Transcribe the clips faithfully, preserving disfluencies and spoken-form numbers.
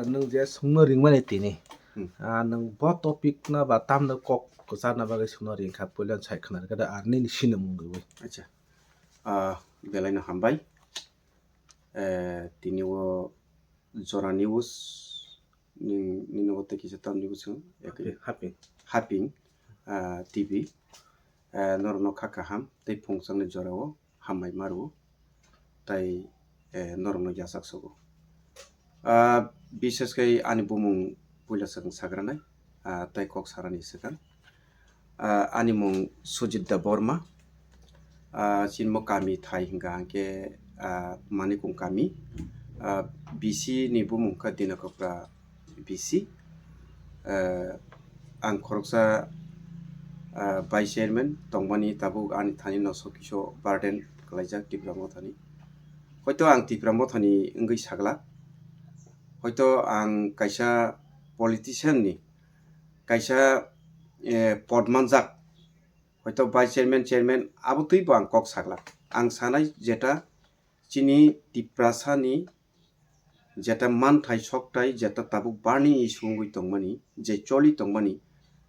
Nwng je swngno ringmani tini, Hmm. ah, nwng bo topic no ba tamno kok kwcharna bagwi swngno ringkha, puila sai khna rwkha da, ar nini sinimung gwi. Acha. Ah, belai no hambai. Eh, tini o Jora News, ning, nini o tei kisa tam news wng? Haping, haping. Haping, ah, T V. Eh, norokno kha kaham tei phungchangni jorao hambai ma rwo, tai, eh, norokno yachak sogo. Ah, bishesh khe ani bumung puila swkang sagranai, ah, tai kok sarani swkang. Ah, ani mung Sujit Debbarma. Ah, chini bo kami thai hwnkha hwnkhe, ah, Manikung kami. Ah, B C ni bumung kha Dinakopra B C. Eh, ang khoroksa, eh, vice chairman tongmani, tabuk ani thani no sokiso burden kwlaijak Tipra Mothani. Hoito ang Tipra Mothani wngwi saglak. Hoito ang kaisa politician ni kaisa, eh, pod manjak. Hoito vice chairman, chairman abo twibo ang kok saglak. Ang sanai jeta chini Tiprasani jeta manthai sokthai, jeta tabuk burning issue wngwi tongmani, je choli tongmani,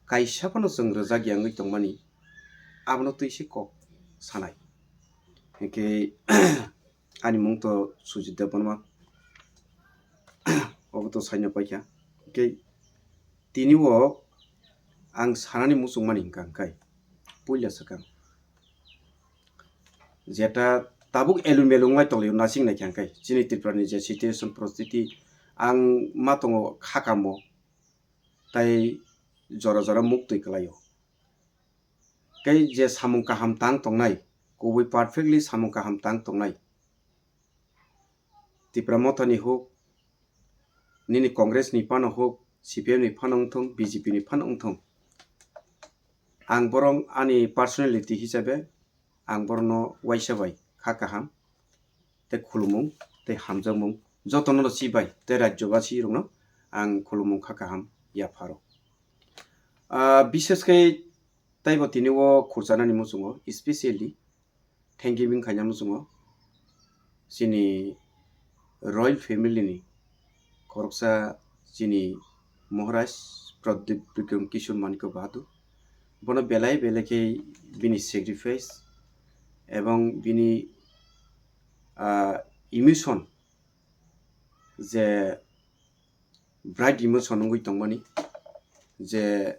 kaisa phano chwng rwjak ya wngwi tongmani, abono twi se kok sanai. Hinkhe ani mung to Sujit Debbarma, obo to saino paikha. Hinkhe tini o ang sanani muchungmani hwnkha hwnkhe puila swkang. Jeta tabuk elum elum wng lai tonglaio, nasing naikha hwnkhe chini Tripura ni je situation poristiti ang ma tongo khakamo, tai jora jora muktwi kwlaio. Tei je samung kaham tang tongnai, kubui perfectly samung kaham tang tongnai, Tipra Mothani huk, nini Congress ni phano huk, C P M ni phano wngthung, B J P ni phano wngthung, ang borok ani personality hisabe ang borokno waisa bai kha kaham tei khulumung tei hamjakmung jotono no chibai tei rajyobasi rokno ang khulumung kha kaham yapharo. Ah, bishesh khe taibo tini o khurchanani muchungo, specially thank giving khaina muchungo chini royal family ni khoroksa chini Maharaj Pradip Bikram Kishore Manikya Bahadur. Bono belai belai khe bini sacrifice ebong bini, ah, emotion, je bright emotion wngwi tongmani, je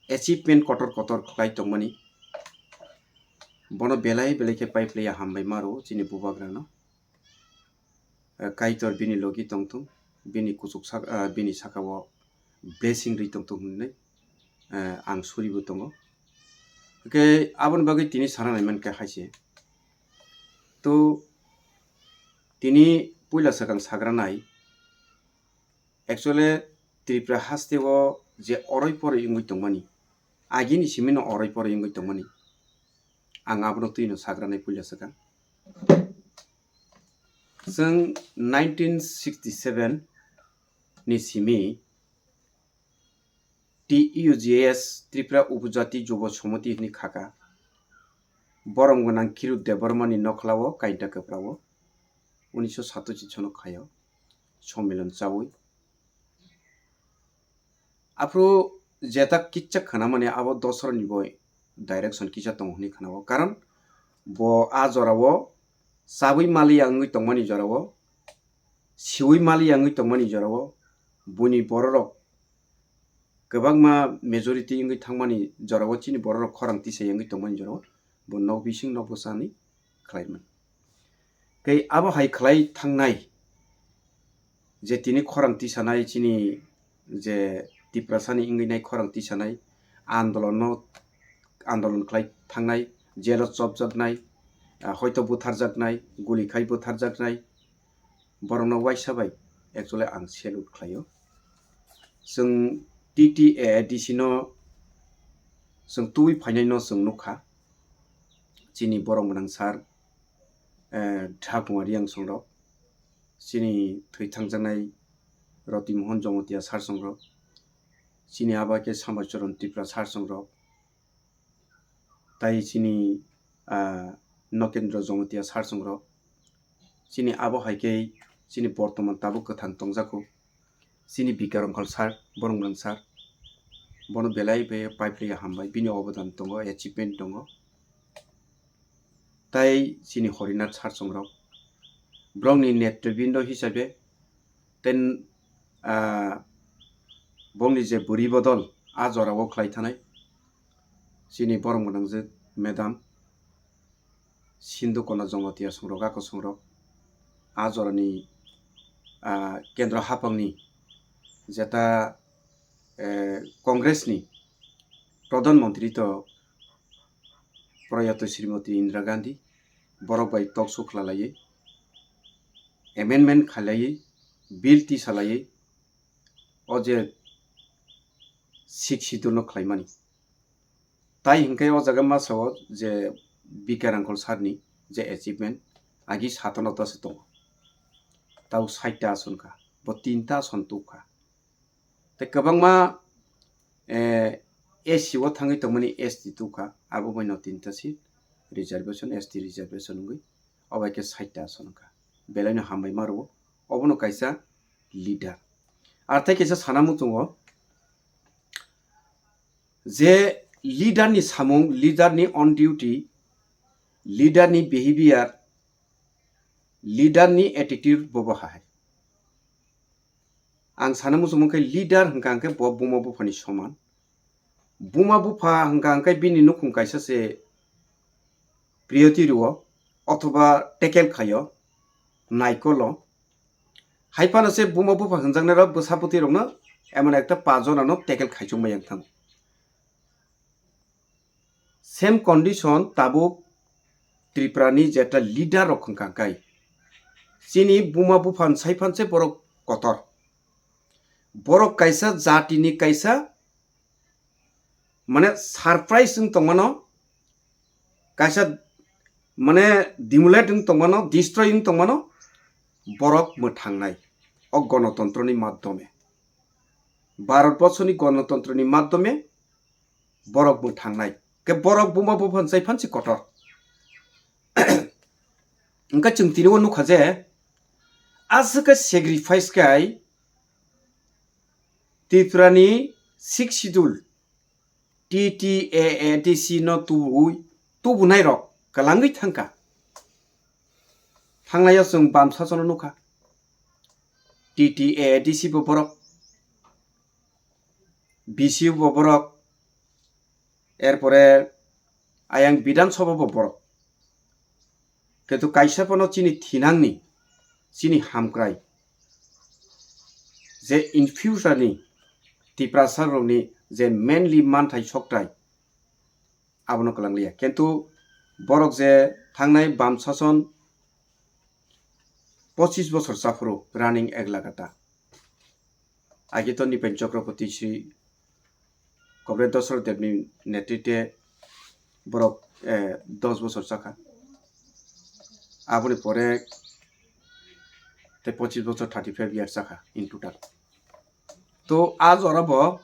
achievement kotor kotor khlai tongmani, bono belai belai khe pai phlaiya hambai ma rwo chini bubagrano. Eh, Kaitor bini logi tongthung, bini kuchuk sak-, ah, bini saka o blessing rwi tongthung hwnwi, eh, ang suribo tongo. Hwnkhe aboni bagwi tini sana naimankha hai se. To tini puila swkang sagranai, actually Tripura haste o je oroi poroi wngwi tongmani, agini simi no oroi poroi wngwi tongmani, ang abono twino sagranai puila swkang. Chwng nineteen sixty seven ni simi T U J S, Tripura Upajati Jubo Samiti hwnwi khaka. Borom gwnang Kiru Debbarma ni nokhla o kainta kwpra o unisho satashi sono khaio somilan chaui. Aphuru jeta kisa khwnamani abo dosra ni bo direction kisa tongo hwnwi khwnao. Karon bo a jora o chabwi maliya wngwi tongmani jora o, siwi maliya wngwi tongmani jora o, buini bororok kwbangma majority wngwi thangmani jora o, chini bororok khorang tisai wngwi tongmani jora o, bo nok bising nok bwsani khlaimani. Tei abo hai khlai thangnai je tini khorang tisanai chini je Tiprasani wngwi nai khorang tisanai andolono, andolon khlai thangnai, jelo chopjaknai, ah, hoito butharjaknai, guli khai butharjaknai, borokno waisa bai actually ang salute khlaio. Chwng T T A A D C no chwng tubui phainai no chwng nukha. Chini borok gwnang sir, eh, Dhakuma Riang songrok, chini thwi thangjaknai Roti Mohon Jamatia sir songrok, chini aba khe Sambai Choron Tripura sir songrok, tai chini, ah, Nokendra Jamatia sir songrok, chini abo hai khe chini bortoman tabuk kwthang tongjakho. Chini Bikar Rongkhol sir, Boromgwrang sir, bono belai bai pipe liya hambai, bini obodan tongo, achievement tongo. Tai chini Horinath sir chongrok, borokni netribindo hisabe, ten, ah, bongni je bwrwi bodol, a jorao khlai thanai, chini Boromgwrang je madam, Sindhu Kona Jongotia songrok, ako songrok, a jorani, ah, kendro haphangni jeta, eh, Congressni Pradhan Mantri to Proyato Srimati Indira Gandhi, borok bai talk show khlaiwi, amendment khlaiwi, bill tisalaiwi, o je Sixth Schedule no khlaimani. Tai hinkhe o jaga ma sao je Bikar Rongkhol sir ni je achievement, agi satano ta se tongo. Tao sait ta ason kha, bo tinta ason tuk kha. Tei kwbangma, eh, S C o thangwi tongmani S T tuk kha, abo bai no tinta seat reservation, S T reservation wngwi, o bai khe sait ta ason kha. Belai no hambai ma rwo, obono kaisa leader. Ar tei kaisa sana muchungo, je leader ni samung, leader ni on duty, leader ni behavior, leader ni attitude bobo hai. Ang sana muchungmung khe leader hwnkha hwnkhe bo buma buphani soman. Buma bupha hwnkha hwnkhe bini nukhung kaisa se priority rwo, othoba tackle khaio, naikolo. Hai phano se buma bupha hwnjaknai rok bwsa bwtwi rokno emon ekta pa jona no tackle khaichung bai yang thango. Same condition tabuk Tripura ni jeta leader rok hwnkha hwnkhe chini buma buphan sai phan se borok kotor. Borok kaisa jati ni kaisa mane surprise wng tongmano, kaisa mane demolate wng tongmano, destroy wng tongmano borok mwthangnai o gonotontro ni madhyome. Bharat borso ni gonotontro ni madhyome borok mwthangnai. Ke borok buma buphan sai phan se kotor. Hwnkhe chwng tini o nukha je aswk khe sacrifice khai Tripura ni Sixth Schedule T T A A D C no tubuwi, tubunai rok kwlangwi thangkha. Thanglaiyo chwng bam sasono nukha. T T A A D C bo borok, B C U bo borok, erpore ayang Bidhan Sabha bo borok. Kintu kaisa phano chini thinangni, chini hamkrai, je in future ni Tiprasa rokni je mainly manthai soktai, abono kwlanglia. Kintu borok je thangnai bam sason pochis bosor chaphuru running ek lagata. Age to Nipen Chakraborty Sri Comrade Dasarath Debni netritwe borok, eh, dos bosor chakha. Aboni pore tei pochis bosor, thirty five years chakha in total. To a jora bo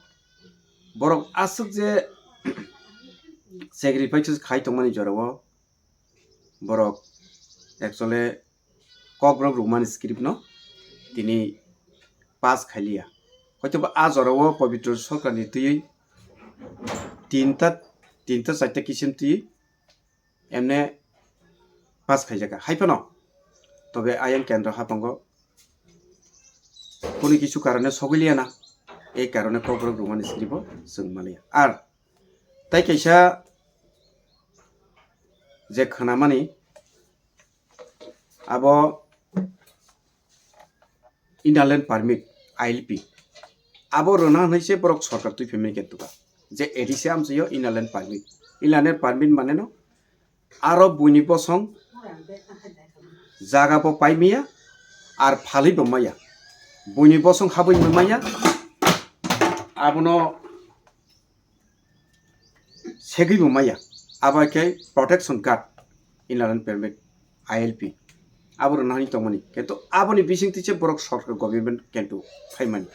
borok aswk je sacrifice khai tongmani jora o borok actually Kokborok Roman script no tini pass khailiya. Hoitoba a jora o Pabitra Sarkar ni twiwi tinta, tinta charta kisim twiwi emne pass khaijakha. Hai phano tobe ayang kendro haphango kunu kisu karone sogwiliya na, ei karone Kokborok Roman script o chwng maliya. Ar tai kaisa je khwnamani abo Inner Line Permit, I L P. Abo rwna hwnwi se borok sorkar twi phaimani khe tukha. Je A D C amchaio Inner Line Permit. Inner Line Permit mane no aro buini bosong jaga bo paimaya, ar phalwi bo maya. Buini bosong habwi bo maya, abono segwi bo maya. Abo khe Protection Guard, Inner Line Permit, I L P. Abo rwna hwnwi tongmani. Kintu aboni bisingtwi se borok sorkar government kintu phaimani.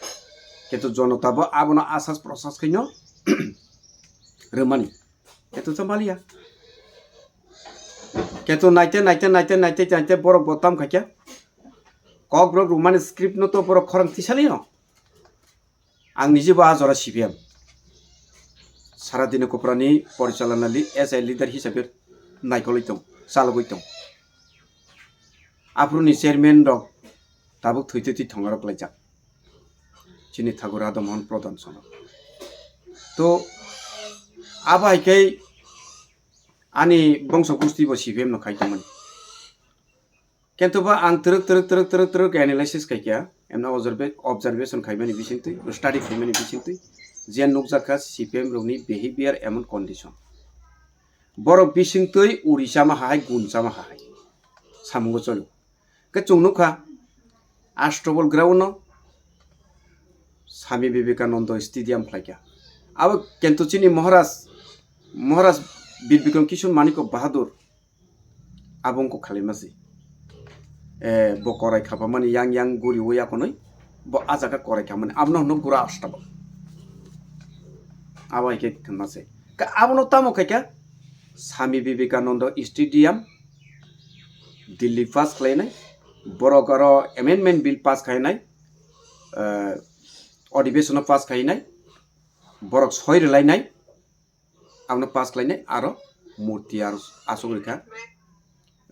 Kintu jonota bo abono asas prosas khaino rwmani. Kintu to maliya. Kintu naite, naite, naite, naite, naite borok bo tam khaikya. Kokborok Roman script no to borok khorang tisalino. Ang nijebo a jora C P M, Sara Dini Koprani porichalana li as a leader hisabe naikolwi tong, chalogwi tong. Aphuru ni chairman rok tabuk thwi thwi thwi thongarok laijak. Chini Thakur Radha Mohan Pradhan sono. To abo hai khe ani bongso gusti bo C P M no khai tongmani. Kintu ba ang twrwk twrwk twrwk twrwk twrwk analysis khai kha, emno observa-, observation khaimani bisingtwi, study khaimani bisingtwi, je nukjak kha C P M rokni behavior emon condition. Borok bisingtwi uri chama hahai, gun chama hahai. Samungo cholo. Khe chwng nukha, Astabal ground no Swami Vivekananda Stadium khlaikha. Abo kintu chini Maharaj, Maharaj Bir Bikram Kishore Manikya Bahadur abo wngkha khalaima se. Eh, bo korai khapamani yang yang guriwi akonwi bo a jaga korai khamani. Abono hwno Gura Astabal. Abo hai khe khwna se. Ka abono tamo khai kha Swami Vivekananda Stadium Delhi pass khlainai, borok aro amendment bill pass khainai, eh, odhibeshon pass khainai, borok soi rwlainai, abono pass khlainai, aro murti aro aswk rwkha,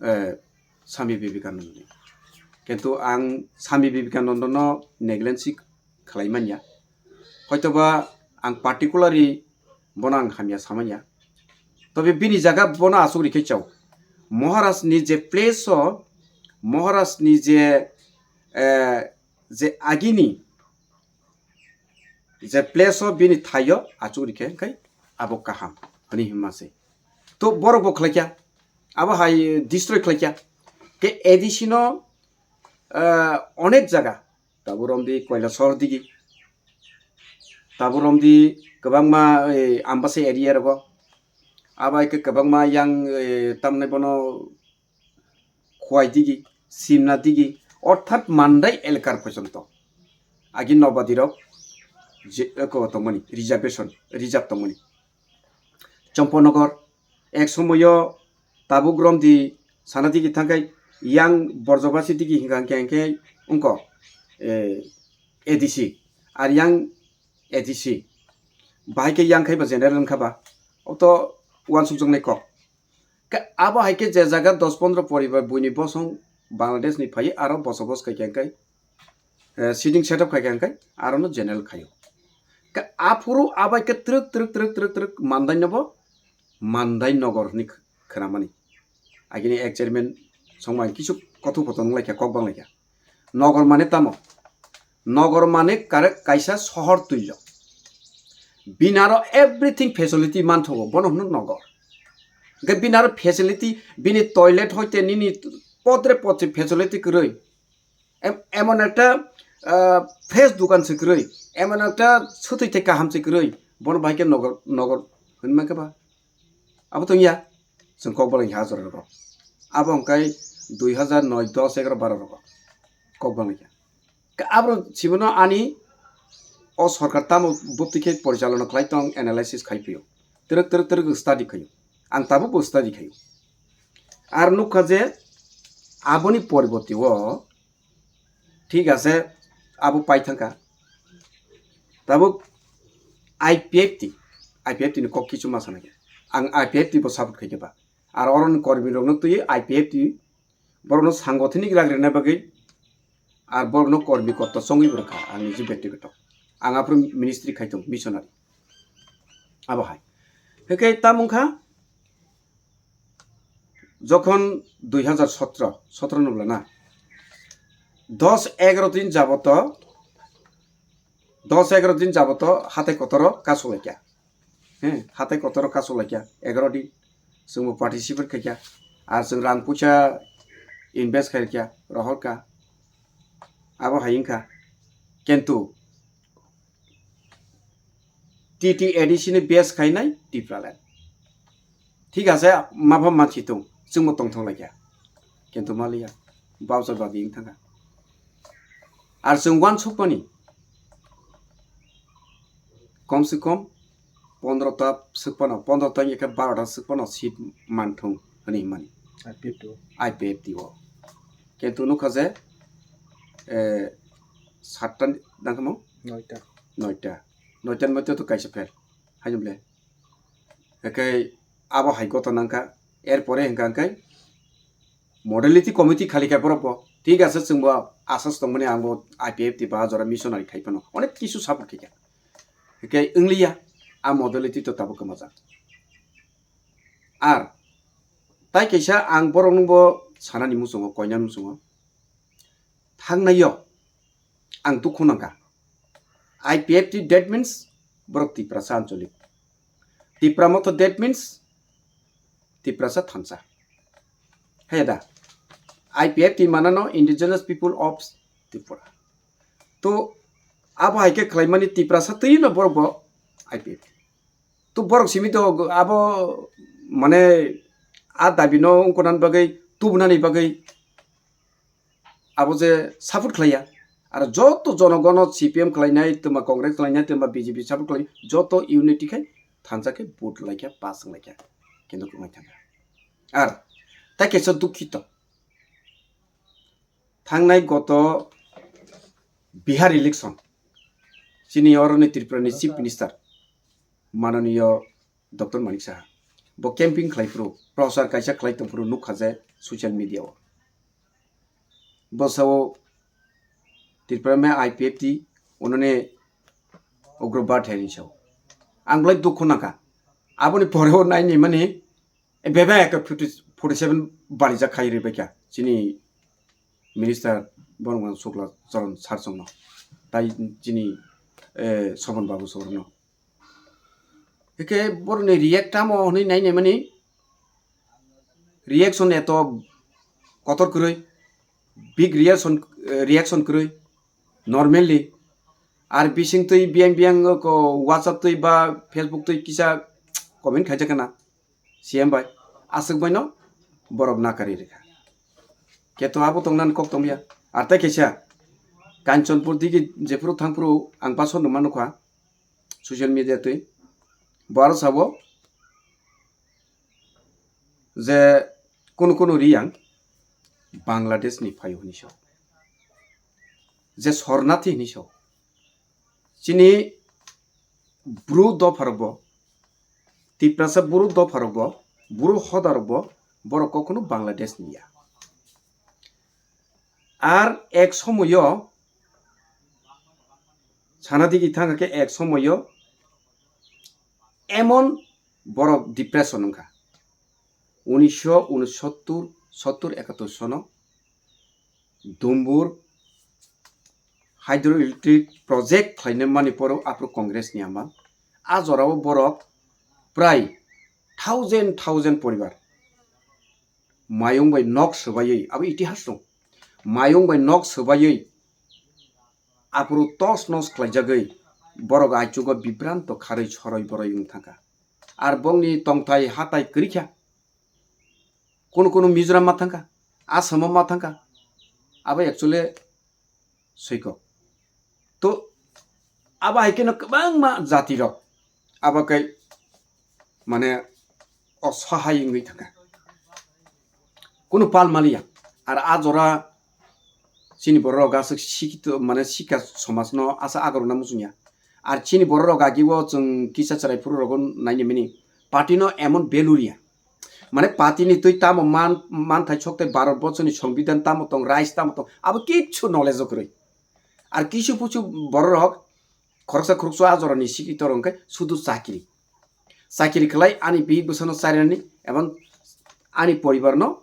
eh, Swami Vivekananda ni. Kintu ang Swami Vivekananda no negligence khlai manya. Hoitoba ang particularly bono ang hamya samanya. Tobe bini jaga bono aswk rikhe chao. Maharaj ni je place o, Maharaj ni je, eh, je agini je place o bini thaio achuk rikhe khai abo kaham hwnwi himma se. To borok bo khlaikya, abo hai destroy khlaikya. Ke A D C no, eh, onek jaga, tabuk romdi Koilashahar digi, tabuk romdi kwbangma, eh, Ambasa area rogo, abo hai khe kwbangma yang, eh, tamni bono Khowai digi, Simna digi, orthat Mandai elakar porjonto agi nobadi rok je, eko tongmani, reservation, reserve tongmani. Champaknagar, ek somoyo tabuk romdi sana digi thangkhai, yang Borjobasi digi hingkha hingkhe hingkhe wngkha, eh, A D C, ar yang A D C, bahai khe yang khai ba general wngkha ba, oto uansukjaknai kok. Ka-, abo hai khe je jaga dos pondro poribar buini bosong Bangladesh ni phai aro bosobos khai khe hingkhe, eh, sitting setup khai khe hingkhe aro no general khaio. Ka-, aphuru abai khe twrwk, twrwk, twrwk, twrwk, twrwk Mandai no bo Mandai Nogor hwnwi kh-, khwnamani. Agini ek chairman songmani kisu kothok pothok wnglaikha, kok banglaikha. Nogor mane tamo? Nogor mane kare-, kaisa sohor twillo. Bini aro everything facility manthogo, bono hwno nogor. Hwnkhe bini aro facility, bini toilet hoite nini potre potre facility kwrwi. Em-, emon ekta, ah, fresh dukan se kwrwi, emon ekta swtwi tei kaham se kwrwi, bono bahai khe nogor, nogor hwnwi mankhe ba? Abo to wngya, chwng kok bwlai ha jora rogo. Abo hwnkhe dui hazar noi, dos, egaroh, baro rogo kok bwlai kha. Ka-, abo simono ani o sorkar tamo bwtwi khe porichalona khlai tong, analysis khai phio. Twrwk, twrwk, twrwk study khaio. Ang tabuk bo study khaio. Ar nukha je aboni poriborti o, thik ase, abo pai thangkha. Tabuk I P F T, I P F T ni kok kichu ma sana khe. Ang I P F T bo support khai khe ba. Ar oroni kormi rokno twi I P F T borokno sangothini rak rina bagwi, ar borokno kormi kotta chongwi bo rwkha, ang niji bektigoto. Ang aphuru ministry khai tongo, missionary. Abo hai. Hwnkhe tamo wngkha, jokhon dui hazar sotro, sotro no bwla na, dos egaroh din jaboto, dos egaroh din jaboto hatai kotoro kasu laikya. He, hatai kotoro kasu laikya, egaroh din. Chwngbo participate khaikya. Ar chwng rang puisa invest khaikya, rohorkha. Abo hai wngkha. Kintu T T A D C ni base khainai Tipraland. Thik ase, mapha mansi tong, chwngbo tongthok laikya. Kintu maliya, bausa badi wng thangkha. Ar chwng uansukmani, kom se kom pondro ta swk phano, pondro ta wngya khe baro ta swk phano seat manthung hwnwi hwnmani. I P F T o. I P F T o. Kintu nukha je, eh, satta ni, nang khe mo? Noita. Noita. Noita ni moddhe to kaisa fail. Haino ble. Ekai abo hai goto nangkha. Erpore hingka hingkai modality committee khali khe borok bo. Thik ase, chwngbo asas tongmani, angbo I P F T ba jora missionary khai phano onek kisu support khaikha. Hingke wngliya, a modality to tabuk kwmajak. Ar tai kaisa ang borok nungbo sanani muchungo, koinani muchungo. Thangnaio ang dukhu nangkha. I P F T that means borok Tiprasa anchalik. Tipra Motha that means Tiprasa thansa. He da. I P F T manano Indigenous People of Tripura. To abo hai khe khlaimani Tiprasa twi no borok bo I P F T. To borok simi to abo mane a dabi no ungkonan bagwi tubunani bagwi abo je support khlaiya. Ar joto jonogono C P M khlainai, twma Congress khlainai, twma B J P support khlai, joto unity khai thansa khe vote laikha, pass wnglaikha. Kintu kwmai thangkha. Ar tai kaisa dukhito. Thangnai goto Bihar election chini oroni Tripura ni Chief Minister mananiyo Doctor Manik Saha bo camping khlai phuru, prochar kaisa khlai tong phuru nukha je social media o. Bo sao Tripura me I P F T unoni ugrobad hai ni sao. Ang bolai dukhu nangkha. Aboni pore o nai ni mani bebak forty, forty seven barijak khai ri baikha chini minister Bhagwan Shukla Charan sir chwngno. Tai chini, eh, Sobon Babu sir no. Hike boroni react tamo hwnwi nainai mani reaction eto kotor kwrwi, big reaction, eh, reaction kwrwi, normally. Ar bising twi biyang biyang ko WhatsApp twi ba Facebook twi kisa comment khaijak na C M bai, aswk baino borok nakari rikha. Keto abo tongnan kok tongya. Ar tai kaisa Kanchanpur digi jephuru thangphuru ang paso numa nukha social media twi. Bo aro sabo je kunu kunu riyang Bangladesh ni phaio hini so. Je sornathi hini so. Chini bru dopharok bo, Tiprasa bru dopharok bo, bru hodarok bo, borok kokhno Bangladesh ni ya. Ar ek somoyo sana digi thangkha khe ek somoyo emon borok depression wngkha. Unisho unsottur, sottur ekattor sono Dumbur hydroelectric project khlaina mani poro aphuru Congress ni ama. A jorao borok prai thousand thousand poribar mayung bai nok swbaiwi, abo itihas dong, mayung bai nok swbaiwi aphuru tos nos khlaijagwi borok aichugo bibranto kharwi soroi boroi wng thangkha. Ar bongni tongthai hatai kwrwikha. Kunu kunu Mizoram ma thangkha, Assam ma thangkha. Abo actually soiko. To abo hai kheno kwbangma jati rok abo kai mane osahai wngwi thangkha. Kunu pal maliya. Ar a jora chini borok aswk sikito mane sika somajno asa agaruna muchungya. Ar chini borok rok agi o chwng kisa chwrai phuru rogo naini mini party no emon value riya. Mane party ni twi tamo man, manthai sok tei Bharat borso ni songbidhan tamo tong, rights tamo tong, abo kichu knowledge o kwrwi. Ar kisu pusu borok rok khoroksa khoroksa a jora ni sikito rok hwnkhe sudu chakri. Chakri khlai ani bihik bwsano charinani ebong ani poribar no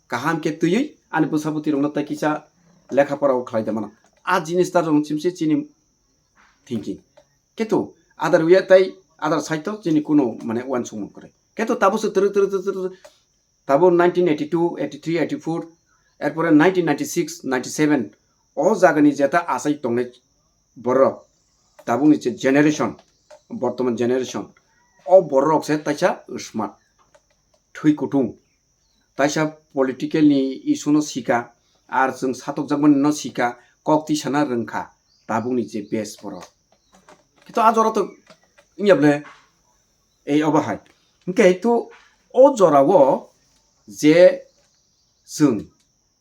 kaham khe twiwi ani bwsa bwtwi rokno tei kisa lekha pora o khlai da mano. A jinis ta rong chimse chini thinking. Keto other way tai other side to chini kuno mane uansukmung kwrwi. Keto tabo se twrwk twrwk twrwk twrwk tabo nineteen eighty-two, eighty-three, eighty-four, erpore nineteen ninety-six, ninety-seven o jagani jeta achai tongnai borok, tabukni je generation, bortoman generation, o borok se taisa smart, thwi kutung, taisa political ni issue no sika, ar chwng satokjakmani no sika, kok tisana rwngkha tabukni je base borok. Kito a jora to wngya ble ei obo hai. Hwnkhe to o jora o je chwng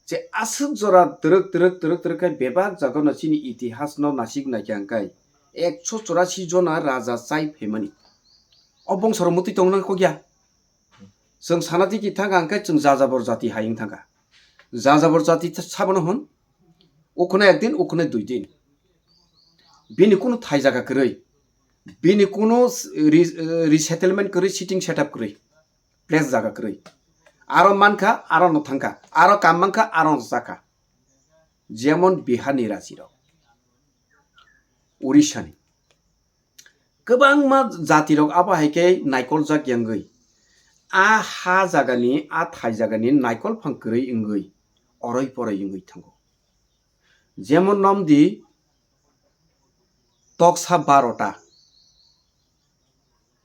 je aswk jora twrwk twrwk twrwk twrwk khe bebak jaga no chini itihas no nasik naikha hwnkhe ekso chorasi jona raja chai phaimani. O bongsorok mutwi tongna kok ya. Chwng sana tiki thangkha hwnkhe chwng jajabor jati hai wng thangkha. Jajabor jati th-, sabono hwn, ukhno ekdin, ukhno duidin. Bini kunu thai jaga kwrwi, bini kunu s-, re-, resettlement kwrwi, sitting setup kwrwi, place jaga kwrwi. Aro mankha, aro no thangkha, aro kam mankha, aro no chakha. Jemon Biharni rajirok, Orishani. Kwbangma jatirok abo hai khe naikoljak yangwi, a ha jagani, a thai jagani naikol phang kwrwi wngwi oroi poroi wngwi thango. Jemon nomdi toksa barota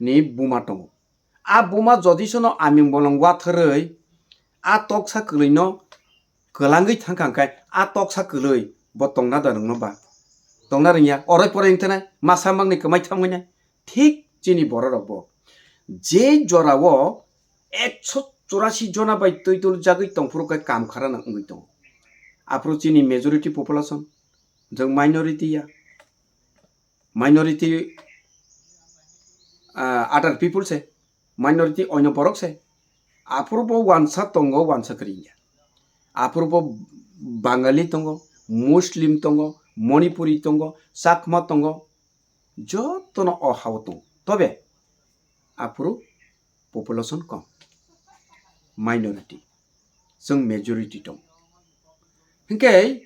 ni buma tongo. A buma jodi sono aming bolong watharwi a toksa kwlwino kwlangwi thangkha hwnkhe a toksa kwlwi bo tongna da rwngno ba? Tongna rwngya, oroi poroi wngthanai, masa mangni kwmai thamwinai. Thik chini bororokbo je jorao ekso chorasi jona bai twi tuljagwi tongphuru khe kam kharana wngwi tongo. Aphuru chini majority population, jwng minority ya. Minority, ah, other people se, minority oino borok se. Aphuru bo wansa tongo, wansa kwrwi ya. Aphuru bo Bangali tongo, Muslim tongo, Manipuri tongo, Chakma tongo, jotono o hao tongo. Tobe aphuru population kom, minority, chwng majority tong. Hinkhe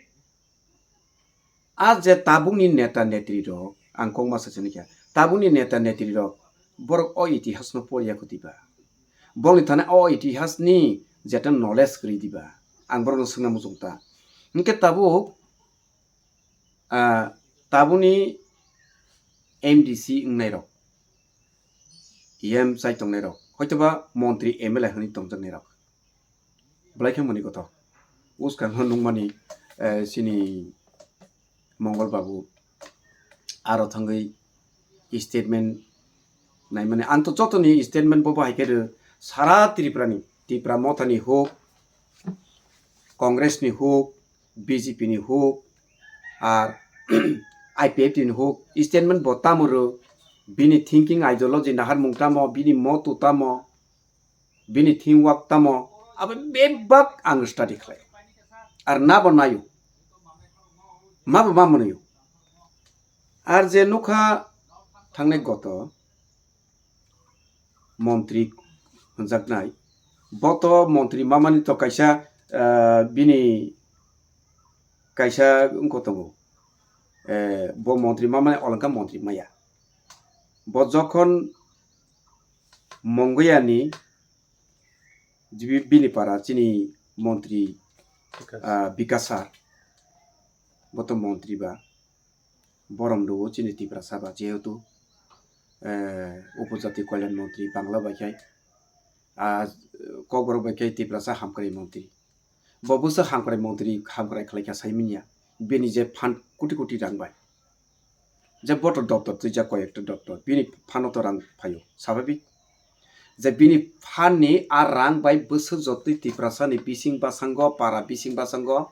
a je tabukni neta netri rok, ang kok masa sini kha, tabukni neta netri rok borok o itihas no porya kho diba? Borokni thani o itihas ni jeta knowledge kwrwi diba? Ang borokno swngna muchung ta. Hinkhe tabuk, ah, tabukni M D C wngnai rok, E M chai tongnai rok, hoitoba montri M L A hwnwi tongjaknai rok, belai khe mani kotor. Uskango nukmani, eh, chini Mongol Babu aro thangwi statement naimani. Ang to jotoni statement bo bahai khe rw, sara Tripura ni, Tipra Motha ni huk, Congress ni huk, B J P ni huk, ar I P F T ni huk, statement bo tamo rw, bini thinking ideology naharmung tamo, bini moto tamo, bini thing wak tamo, abo bebak ang study khlai. Ar nabo nayo. Mabo ma mwnwio. Ar je nukha thangnai goto montri hwnjaknai, boto montri mamani to kaisa, ah, bini kaisa wngkho tongo. Eh, bo montri mamani olongkha montri maya. Bo jokhon Mongoyani jibi bini para chini montri, Bikas. Ah, Bikas sir, bo to montri ba, borom rwo chini Tiprasa ba, jehetu, eh, upojati kalyan montri Bangla bai khai, ah, Kokborok bai khai Tiprasa hamkrai montri. Bo bwswk hamkrai montri hamkrai khlai kha sai manya, bini je phan koti koti rang bai. Je boto doptor twijak koi ekta doptor, bini phano to rang phaio, sababik. Je bini phanni a rang bai bwswk jotwi Tiprasani bising basango, para bising basango,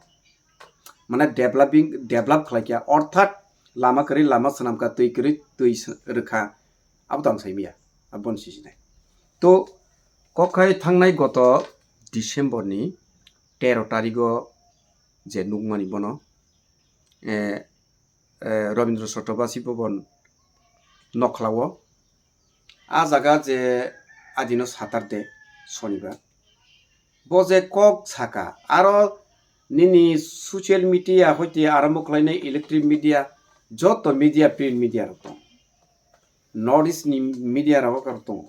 mane developing, develop khlai kha, orthat lama kwrwi lama swnam kha, twi kwrwi twi s-, rwkha, abo to ang sai manya, aboni sijinai. To kok khai thangnai goto December ni tero tarigo je nukmani bono, eh, eh, Rabindra Chakrabarti Bhavan nokhlao. A jaga je adino Saturday, Sonibar, bo je kok saka, aro nini social media hoite arambo khlainai electric media, joto media, print media rok tong, North East ni media rok tongo.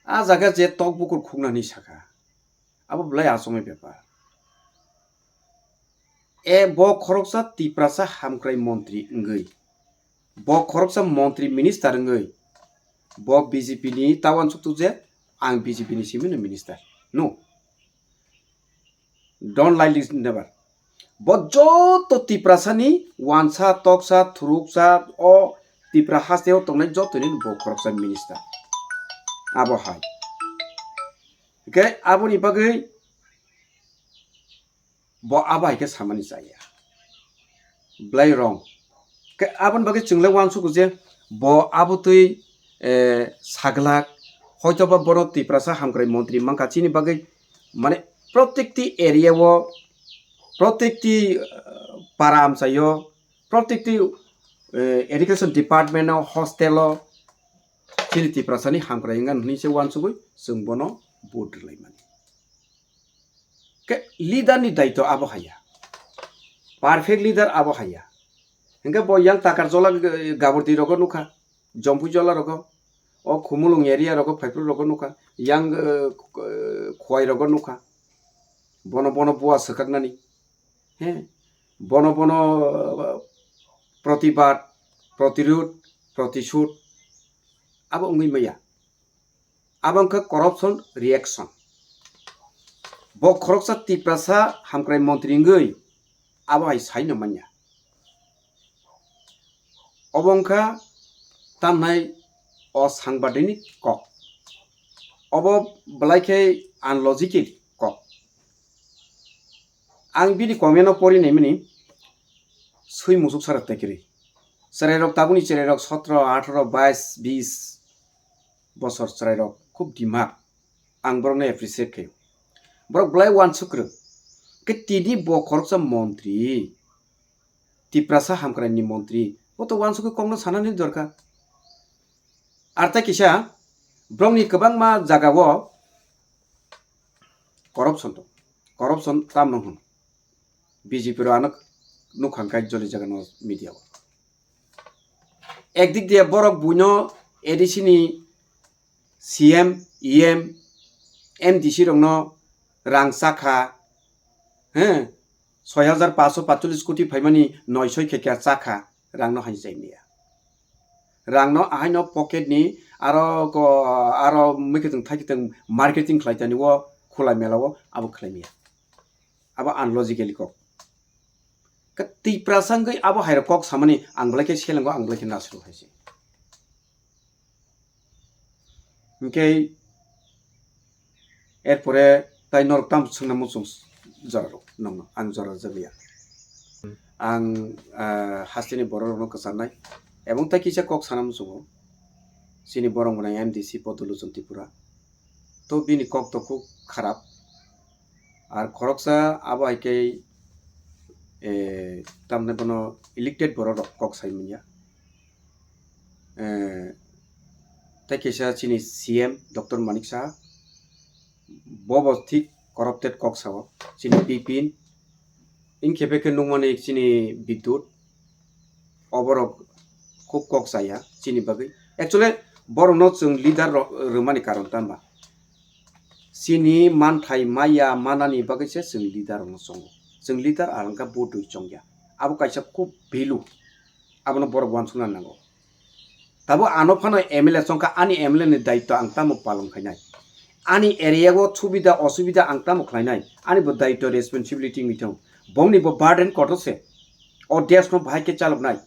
A jaga je tok bukur khuknani saka, abo belai achomni bepar. E bo khoroksa Tiprasa hamkrai montri wngwi, bo khoroksa montri minister wngwi, bo B J P ni ta uansuk tuk je ang B J P ni simi no minister. No. Don't lie, listen, never. Bo joto Tiprasani wansa, toksa, thuruksa, o Tipra hasteo tongnai jotoni bo khoroksa minister. Abo hai. Hwnkhe aboni bagwi bo abo hai khe samani chaya. Belai wrong. Khe aboni bagwi chwng le uansukgo je bo abotwi, eh, saglak, hoitoba bono Tiprasa hamkrai montri mankha, chini bagwi mane protekti area o, protekti, eh, para amchaio, protekti, eh, education department o, hostel o chini Tiprasani hamkrai wngkha hwnwi se uansugwi chwng bono vote rwlaimani. Khe leader ni daitw abo haiya, perfect leader abo haiya. Hingke bo yang Takarjola, eh, Gabordi rogo nukha, Jompui jola rogo, o Khumulwng area rogo, Phaiphru rogo nukha, yang, eh, k-, eh, Khowai rogo nukha. Bono, bono bua swkaknani. He? Bono, bono, eh, protibad, protirud, protisud. Abo wngwi maya. Abo wngkha corruption reaction. Bo khoroksa Tiprasa hamkrai montri wngwi abo hai saino manya. Obo wngkha tamnai o sangbadik ni kok. Obo belai khe unlogical kok. Ang bini comment no pori naimani swi musuk sara tekiri. Chwrairok tabukni chwrairok sotro, atharo, bais, bis bosor chwrairok khub dimag. Ang borokno appreciate khaio. Borok belai uansuk kwrwng. Khe tini bo khoroksa montri, Tiprasa hamkraini montri, bo to uansukwi kokno sanani dorkar. Ar tei kisa borokni kwbangma jagao corruption tong. Corruption tamno hwn? B J P rok ano nukha khe joli jagano media o. Ekdik de borok buino A D C ni C M, E M, M D C rokno rang chakha, he, soi hajar paanso patchollis koti phaimani noisoi khe khe chakha, rangno haini chai maya. Rangno ahaino pocket ni aro ko, aro mikhe tong thai tong marketing khlai tani o khulai mela o abo khlai maya. Abo unlogically kok. Ka Tiprasa wngwi abo hairok kok samani ang belai khe selengo, ang belai khe nasiro hai se. Hwnkhe erpore tai norok tamo swngna muchung jorarok nokno ang jora jagwi ya. Ang, ah, hasteni bororokno kwcharnai ebong tai kisa kok sana muchungo chini borok mwnai M D C Poduluchon Tripura. To bini kok to khub kharap. Ar khoroksa abo hai khe, eh, tamni bono elected borok rok kok sai manya. Eh, tei kaisa chini C M Doctor Manik Saha, bo bo thik corrupted kok sao, chini Bipin, Wngkhe khe nukmani chini Bidyut, oborok khub kok chaya chini bagwi. Actually, borokno chwng leader rw-, rwmani karon tamo ba? Chini manthai maya manani bagwi se chwng leader rokno chongo. Chwng leader alangkha vote rwi chongya. Abo kaisa khub value. Abono borok uansukna nango. Tabuk ano phano M L A chongkha, ani M L A ni daitw ang tamo palon khainai? Ani area o subida osubida ang tamo khlainai? Ani bo daitw responsibility wngwi tongo. Bongni bo burden kotor se. O desh no bahai khe chaloknai.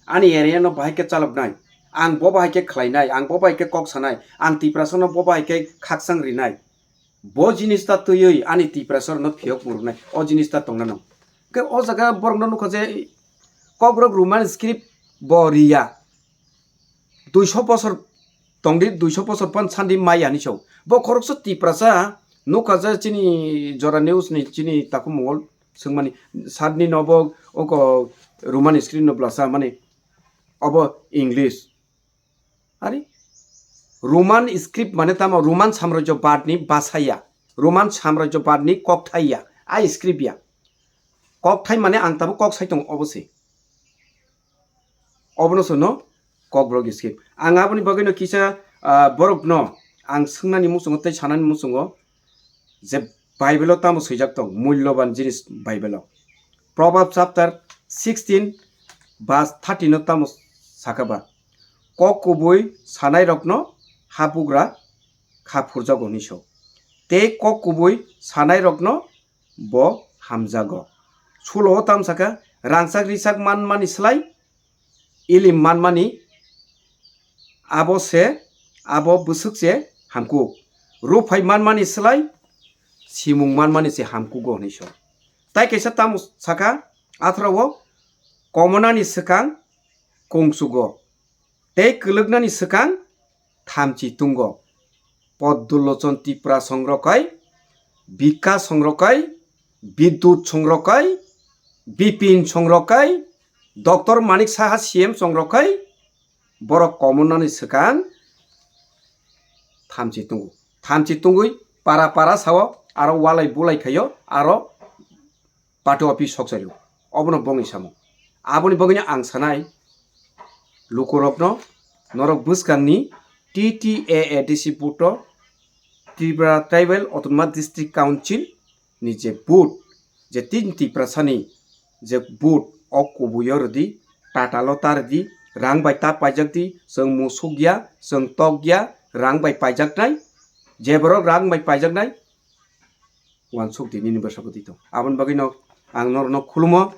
Ani area no bahai khe chaloknai. Ang bo bahai khe khlainai, ang bo bahai khe kok sanai, ang Tiprasa no bo bahai khe khaksang rinai. Bo jinis ta twiwi ani Tiprasa rokno phiyok murunai, o jinis ta tongna nang. Khe o jaga borokno nukha je Kokborok Roman script bo riya. Duiso bosor tongdi, duiso bosor pan sandi maya hinwi sao. Bo khoroksa Tiprasa nukha je chini Jora News ni chini takhumung o swngmani satni no bo oko Roman script no bwlasa mani obo English. Ari Roman script mane tamo Roman samrajyo bad ni basaya, Roman samrajyo bad ni kokthai ya, a script ya. Kokthai mane ang tabuk kok sai tongo obo se. Obono sono Kokborok script. Ang aboni bagwi no kisa, ah, borok no ang swngnani muchungo tei sanani muchungo je Bible o tamo swijak tong, mulloban jinis Bible o. Proverbs chapter sixteen verse thirteen o tamo saka ba, kok kubui sanai rokno habugra kha phurjago hinwi so. Tei kok kubui sanai rokno bo hamjago. Sulo o tamo saka, rangchak risak manmani slai ilim manmani abo se, abo bwswk se hamkuk. Ruphai manmani slai simung manmani se hamkugo hinwi so. Tai kaisa tamo saka, atharo o komonani swkang kungsugo tei kwlwknani swkang thamchi tungo. Poddulochon Tipra songrokai, Bika songrokai, Bidut songrokai, Bipin songrokai, Doctor Manik Saha C M songrokai, borok komonnani swkang thamchi tungo. Thamchi tungwi para para sao, aro walai bulai khaio, aro party office sokchaio. Obono bongni samung. Aboni bagwino ang sanai, lukurokno, norok bwskangni T T A A D C vote-o Tripura Tribal Autonomous District Council ni je vote, je tin Tiprasani je vote, o kubuio rwdi, tatalo ta rwdi, rang bai ta paijak di, chwng musuk ya, chwng tok ya, rang bai paijaknai, je borok rang bai paijaknai, uansuk di nini bwskango di tong. Aboni bagwino ang norokno khulumo,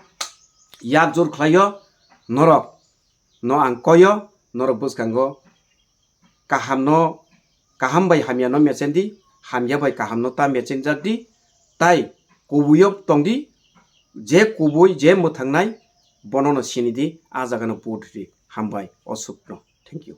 yak jor khlaio, norok no ang koyo, norok bwskango kahamno, kaham bai hamyano mechendi, hamya bai kahamno ta mechenjak di, tai kubuio tong di, je kubui, je mwthangnai, bonono sini di, a jagano vote di. Hambai, o sukno. Thank you.